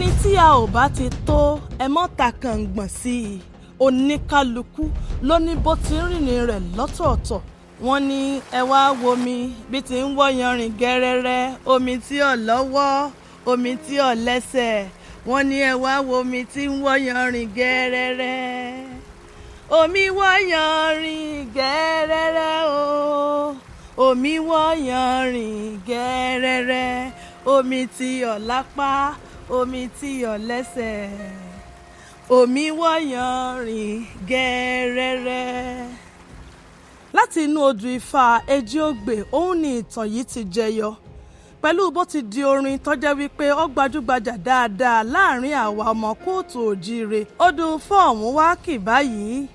Ẹni tí a ò bá ti tó, ẹ mọ́ ta kàngbọ̀n sí i. Oníkálukú ló ní bó ti ń rìnrìn rẹ̀ lọ́tọ̀ọ̀tọ̀. Wọ́n ní ẹ wá wo mi bí ti ń wọ́ yanrìn gẹ́rẹ́rẹ́, omi tí ò lọ́wọ́, omi tí ò lẹ́sẹ̀. Wọ́n ní ẹ wá wo mi tí ń wọ́ yanrìn gẹ́rẹ́rẹ́, omi wọ́ yanrìn gẹ́rẹ́rẹ́ o, omi wọ́ yanrìn gẹ́rẹ́rẹ́, omi tí ò lápá, omi tí ò lẹ́sẹ̀, omi wọ́ yanrìn gẹ́rẹ́rẹ́. Láti inú odù Ifá Èjìogbè òun ni ìtàn yìí ti jẹyọ, pẹ̀lú bó ti di orin tó jẹ́ wípé ó gbajúgbajà dáadáa láàrin àwa ọmọ kóòtù òjíire. Odù Ifá ọ̀hún wá kì báyìí.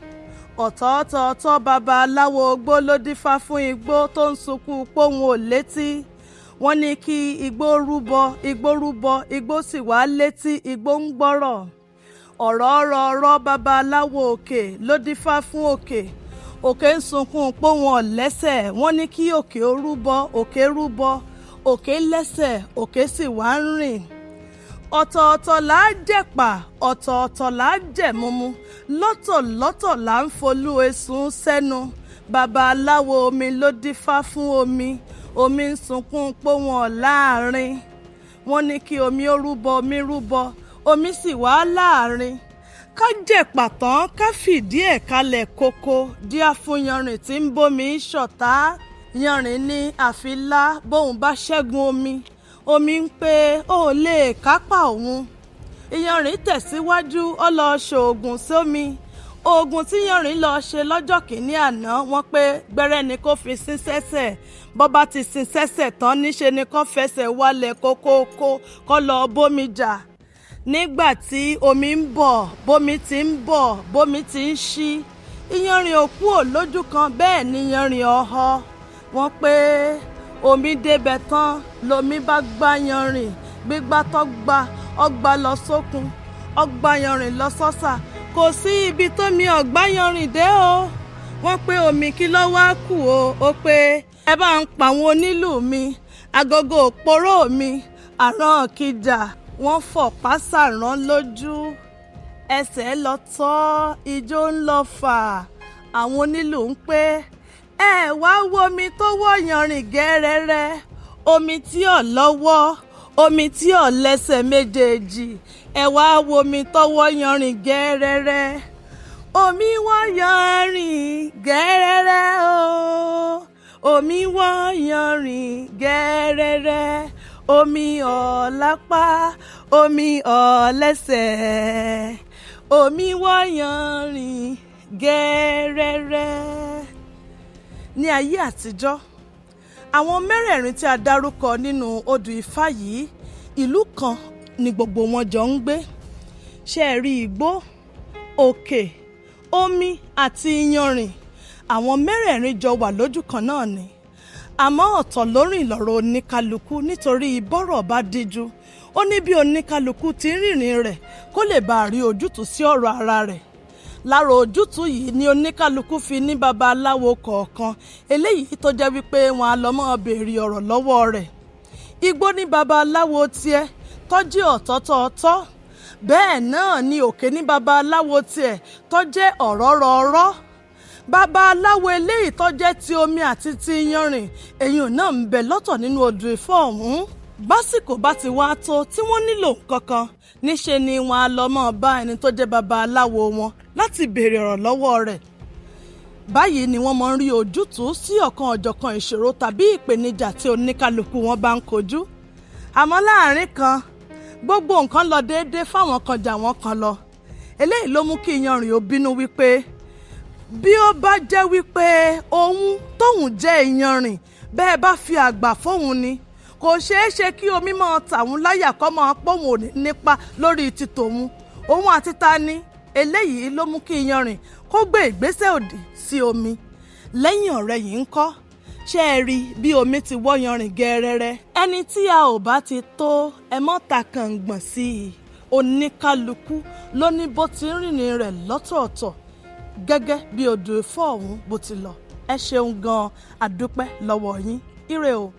Ọ̀tọ̀ọ̀tọ̀ babaláwo ogbó ló dífá fún igbó tó ń sunkún póun ò létí. Wọ́n ní kí igbó rúbọ, igbó rúbọ, igbó sì wá létí, igbó ń gbọ́rọ̀. Ọ̀rọ̀ ọ̀rọ̀ ọ̀rọ̀ babaláwo òkè ló dífá fún òkè. Òkè ń sunkún póun ò lẹ́sẹ̀. Wọ́n ní kí òkè ó rúbọ, òkè rúbọ, òkè lẹ́sẹ̀, òkè sì wá ń rìn. Ọ̀tọ̀ọ̀tọ̀ là á jẹ̀pà, ọ̀tọ̀ọ̀tọ̀ là á jẹ̀múmu, lọ́tọ̀lọ́tọ̀ là ń folú eṣùn sẹ́nu. Babaláwo omi ló dífá fún omi, omi ń sunkún póun ò láàrin. Wọ́n ní kí omi ó rúbọ, omi rúbọ, omi sì wá láàrin. Ká jẹ̀pà tán, ká fìdí ẹ̀ kalẹ̀ koko, díá fún yanrìn tí ń bómi ṣọ̀tá. Yanrìn ní àfilá bóun bá ṣẹ́gun omi. Omi ń pé ó lè kápá òun. Iyanrìn tẹ̀síwájú, ó lọ ṣoògùn sómi. Oògùn tí yanrìn lọ ṣe lọ́jọ́ kìíní àná, wọ́n pé gbẹ́rẹ́ ni kó fi sín sẹ́sẹ̀. Bọ́ bá ti sín sẹ́sẹ̀ tán, níṣe ni kó fẹsẹ̀ wálẹ̀ kókóókó kó lọ bómi jà. Nígbà tí omi ń bọ̀, bómi ti ń bọ̀, bómi ti ń ṣí, iyanrìn ò kúò lójú kan, bẹ́ẹ̀ ni yanrìn ọ̀họ́. Wọ́n pé omi débẹ̀ tán, lomi bá gbá yanrìn, gbígbá tó gba, ọgbà lọ sókun, ọgbà yanrìn lọ sọ́sà. Kò sí ibi tómi ọ̀gbá yanrìn dé o. Wọ́n pé omi kí ló wá kù o. Ó pé ẹ bá ń pa àwọn onílù mi, agogo òpóró mi, àrán kìjà. Wọ́n fọ̀pá sàrán lójú, ẹsẹ̀ lọ tọ́, ijó ń lọ fà. Àwọn onílù ń pé ẹ wá wo omi tó wọ́ yanrìn gẹ́rẹ́rẹ́, omi tí ò lọ́wọ́, omi tí ò lẹ́sẹ̀ méjèèjì. Ẹ wá wo omi tó wọ́ yanrìn gẹ́rẹ́rẹ́, omi wọ́ yanrìn gẹ́rẹ́rẹ́ o, omi wọ́ yanrìn gẹ́rẹ́rẹ́, omi ò lápá, omi ò lẹ́sẹ̀, omi wọ́ yanrìn gẹ́rẹ́rẹ́. Ní ayé àtijọ́, àwọn mẹ́rẹ̀ẹ̀rin tí a dárúkọ nínú odù Ifá yìí, ìlú kan ni gbogbo wọn jọ ń gbé. Ṣé ẹ rí igbó, òkè, omi àti iyanrìn? Àwọn mẹ́rẹ̀ẹ̀rin jọ wà lójú kan náà ni. Àmọ́ ọ̀tọ̀ lórìn lọ̀rọ̀ oníkálukú, nítorí bọ́rọ̀ bá díjú. Ó ní bí oníkálukú ti ń rìnrìn rẹ̀ kó lè bá rí ojútùú sí ọ̀rọ̀ ara rẹ̀. Lára ojútùú yìí ni oníkálukú fi ní babaláwo kọ̀ọ̀kan, eléyìí tó jẹ́ wípé wọn á lọ mọ́ béèrè ọ̀rọ̀ lọ́wọ́ rẹ̀. Igbó ní babaláwo tiẹ̀ tó jẹ́ ọ̀tọ̀tọ̀ọ̀tọ̀. Bẹ́ẹ̀ náà ni òkè ní babaláwo tiẹ̀ tó jẹ́ ọ̀rọ̀rọ̀ọ̀rọ̀. Babaláwo eléyìí tó jẹ́ ti omi àti ti iyanrìn, èyí náà ń bẹ lọ́tọ̀ nínú odù Ifá ọ̀hún. Básìkò bá ti wá tó tí wọ́n nílò nǹkan kan, níṣe ni wọn á lọ mọ́ bá ẹni tó jẹ́ babaláwo wọn láti béèrè ọ̀rọ̀ lọ́wọ́ rẹ̀. Báyìí ni wọ́n máa ń rí ojútùú sí ọ̀kan ọ̀jọ̀kan ìṣòro tàbí ìpèníjà tí oníkálukú wọn bá ń kojú. Àmọ́ láàrin kan, gbogbo nǹkan lọ déédéé fáwọn kan jà wọ́n kan lọ. Eléyìí ló mú kí iyanrìn ó bínú wípé bí ó bá jẹ́ wípé òun tóun jẹ́ iyanrìn, bẹ́ẹ̀ bá fi àgbà fóun ni, kò ṣeé ṣe kí omi máa tàwọn láyà kọ́ máa pọ́n òun ò ní nípa lórí ti tòun. Òun àti ta ni? Eléyìí ló mú kí iyanrìn kó gbé ìgbésẹ̀ òdì sí omi. Lẹ́yìn ọ̀rẹ́ yìí ń kọ́, ṣé ẹ rí bí omi ti wọ́ yanrìn gẹ́rẹ́rẹ́? Ẹni tí a ò bá ti tó, ẹ mọ́ ta kàngbọ̀n sí i. Oníkálukú ló ní bó ti ń rìnrìn rẹ̀ lọ́tọ̀ọ̀tọ̀ gẹ́gẹ́ bí odù Ifá ọ̀hún bó ti lọ. Ẹ ṣeun gan-an, àdúpẹ́ lọ́wọ́ yín. Ire o.